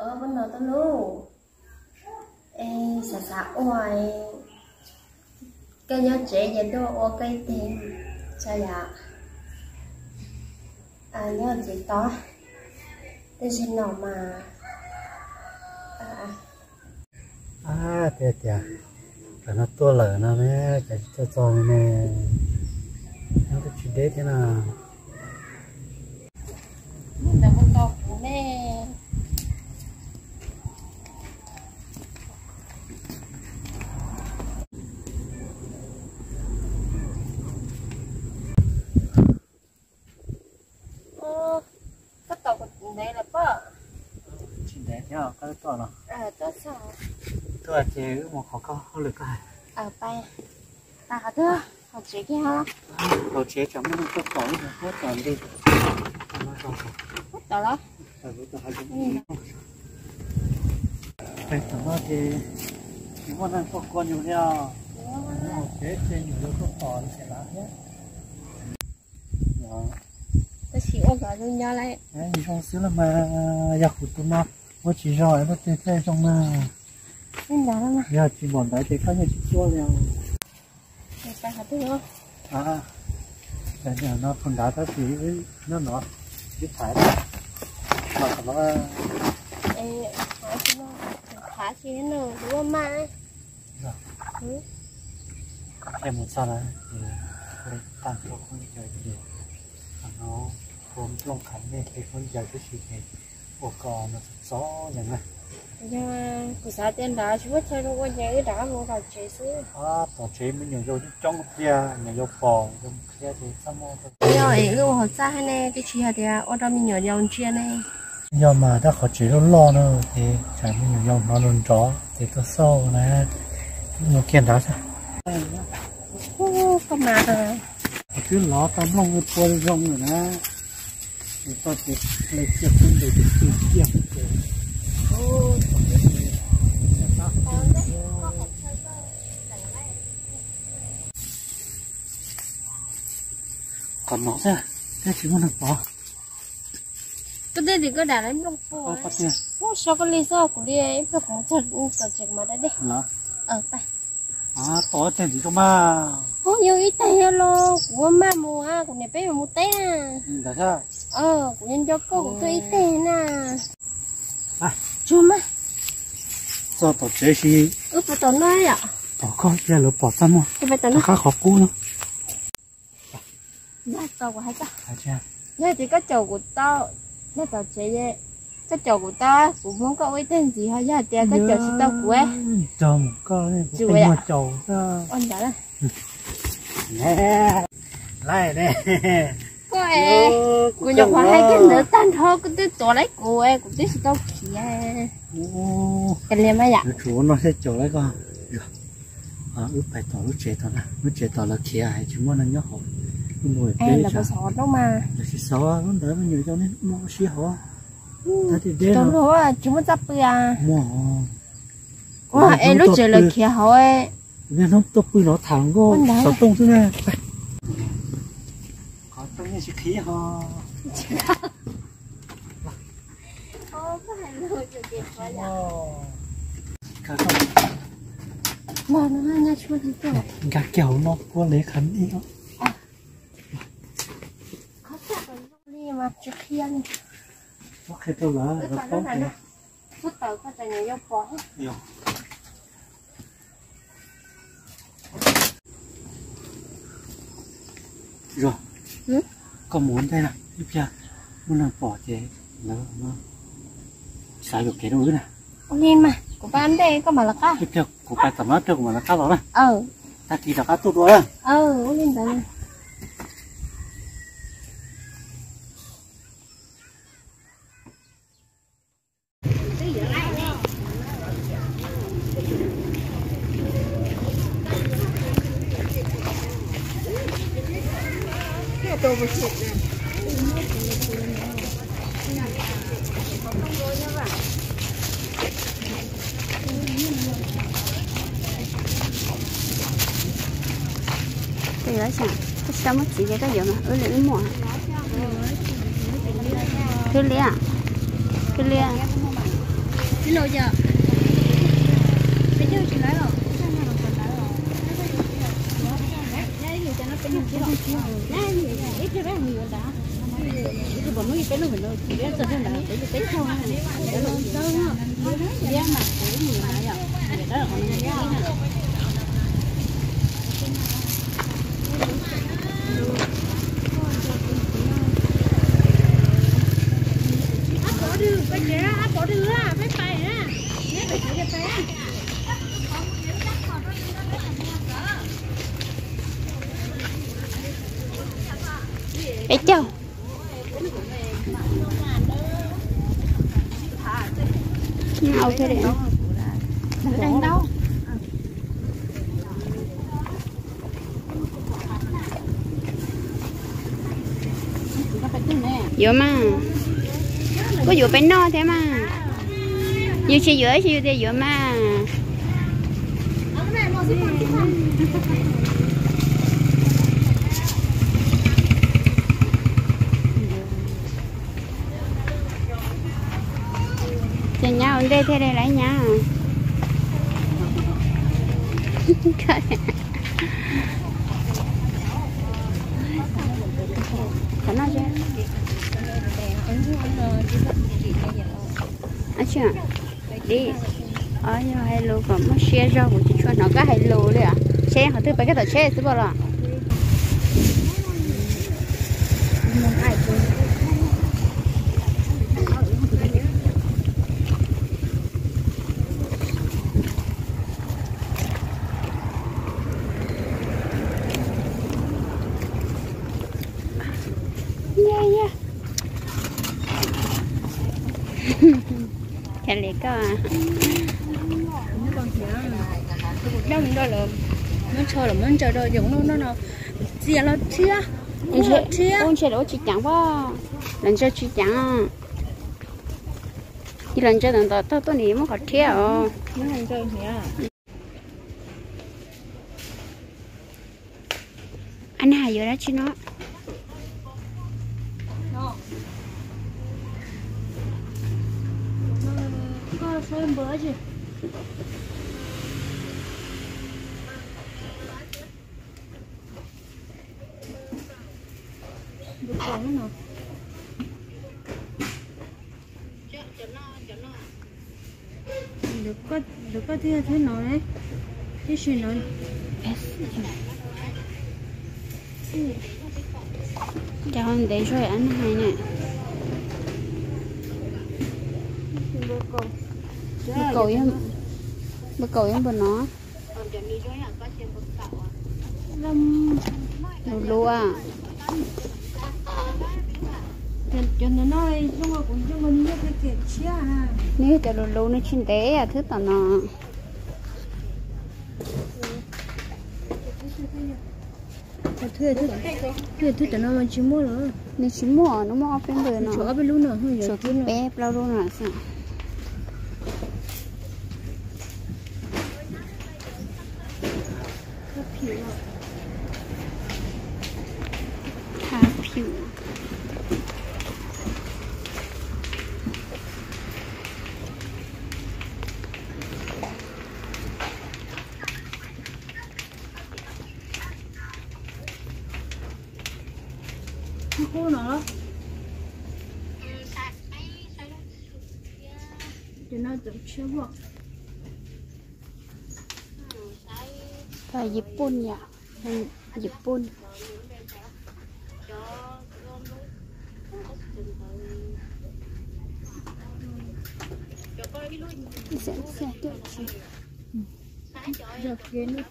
Ua no tuaj lauj. Es xav xav ua, koj nyob tsev ces tuaj ua koj ib teg tso yom. Nyob tsev tod, tej zaum no mas, tias tias cov no tuaj lawm no ne, cov tsis tuaj txog li ne, nyob twb tsis deb thiab na. Ntawd kuv tos kuv ne. Koj tos kuv ntev lawm pob. Tsis ntev thiab, koj twb tuaj los? Tuaj ces wb mus qhov koj hauj lwm koj hais. Pais, pais qhov twg? Hauv tsev kiag. Hauv tsev tsam muaj neeg tuaj pom wb, tuaj tom ntej. Tom los? Pais tom no ces tsis muaj neeg tuaj kua nyuj li os. Hauv tsev ces nyuam yaus tuaj pom ces lav thiab. Tab sis ua kom zoo nyob lawm. Zoo xwb los mas, yog kuv tus no ua tsis zoo es leej twg thiaj zoo na. Yog tsis npaum ntawd ces koj yeej tsis tuaj li os. No tus nrad tab sis nyob no sib tham no. Thav tsis no, tus ua maj. Qhia mus txog na, ces tag nrho khaub ncaws ces qhov no ua nplooj qhov nej qhia khaub ncaws tib si ces ua kom no txom nyem na. Yog kuv xav tias nrad tsis muaj chaw zoo ua ces wb rov qab mus tom tsev xwb. Tom tsev me nyuam yaus coob coob thiab, nyuam yaus pom zoo qhia ces txaj muag. Yog es wb ua hauv txaj thiab ne, twb tsis yog tias ua rau me nyuam yaus ntsia ne. Yog mas tab qhov tsev loj loj no ces tsam me nyuam yaus hnov nrov nrov ces tuaj xauj na. Mus kiag nrad xwb. Koj mas, twb lov tau nplooj pua zoo lawm na. Txoj kev hle ciaj kub ntes tus twg ciaj kub ces. Qhov no xwb, thiaj tsis muaj neeg pom. Koj twb tias koj dam lawv nplooj pua. Ua so koj li xwb, kuv li ib pliag kuv mus txog tom tsev mas da dej. Tom ib teg ntxiv rau mas. Ua yog ib teg los kuv maj mus, kuv niam peb mus teb na. Kuv nco nco koj kuv tuaj ib teg na. Tsuag mas. Txog tom tsev si. Wb pais tom no yom. Tom koj kiag lawv pom txaj muag. Rov qab qhov qub no. Yog tias koj caum kuv tau, yog tom tsev, koj caum kuv tau, kuv muab koj ua ib teg ntxiv, ho yog tias koj caum tsis tau kuv, kuv nyuam qhuav hais kiag ntawd tag nrho koj twb tuav lawm kuv, kuv twb tsis tau khiav. Kav liam mas yom. Tsuav no thiaj caum lawm koj. Wb pais tom lub tsev tod na, lub tsev tod lawv khiav tsis muaj neeg nyob hauv. Wb mus peb lawv xov lub mas. Lawv tsis xov lub ntawd, me nyuam yaus niaj hnub mus ua si hauv. Tau luag tsis muaj txaj pw. Muaj. Es lub tsev lawv khiav hauv. Niaj hnub tuaj pw no tham nkauj xov tooj xwb na. Qhov tooj yeej tsis qhib ho. Nkag kiag hauv no puab lev qhov nej os. Qhia rau lawv, lawv paub tias Zuag, koj mus ua ntej na, ib pliag muaj neeg pom ces lawv xav yuam kev rau wb na. Ua li mas, kuv pais ua ntej koj mam lawv qab. Ib pliag kuv pais tom no ib pliag kuv mam lawv qab los na. Tag kis rov qab tuaj dua na. Ua li ntawd. Koj yuav dab tsi? Koj tsis tau muaj txiv ces koj yuav mas wb li wb muaj. Khwb liab, khwb liab. Peb caug. Yuav mas, kuj yuav peb noj thiab mas. Yus tsis yuav ib tsis yus tias yuav mas. Ces nyab ua ntej thiaj li lawv nyab. Li, yog hais lus kom muaj siab zog, kuv tsis tshua hnov koj hais lus li os. Tsheb qhov twg, peb koj tom tsheb xwb pob los? Cas li koj, muab tsho los muab ntsaws rau yoov no no, txias los rhiab, ua ntshe ua tsis ceev pob, los ntsaws tsis ceev. Cia los ntsaws ntawm ntawm tag tuaj nim muab qhov rhiab os. Ab, na yuav dab tsi no? Ntawm koj thiaj thiab no ne, tib si no. Cas ho ntev zog ab na hais ne. Npawg kaum yog npawg no. Lus lus. Nws yog cov lus lus, nws tsis ntev, thwb tom no. Thwb tom no mas tsis muaj los? Nws tsis muaj, nws muaj ob peb npawg no, ob peb lub no, tshuav peb plaub lub no xwb. Qub no, ces no txawm tshiab. Yim pun yom, yim pun. Yog kev no.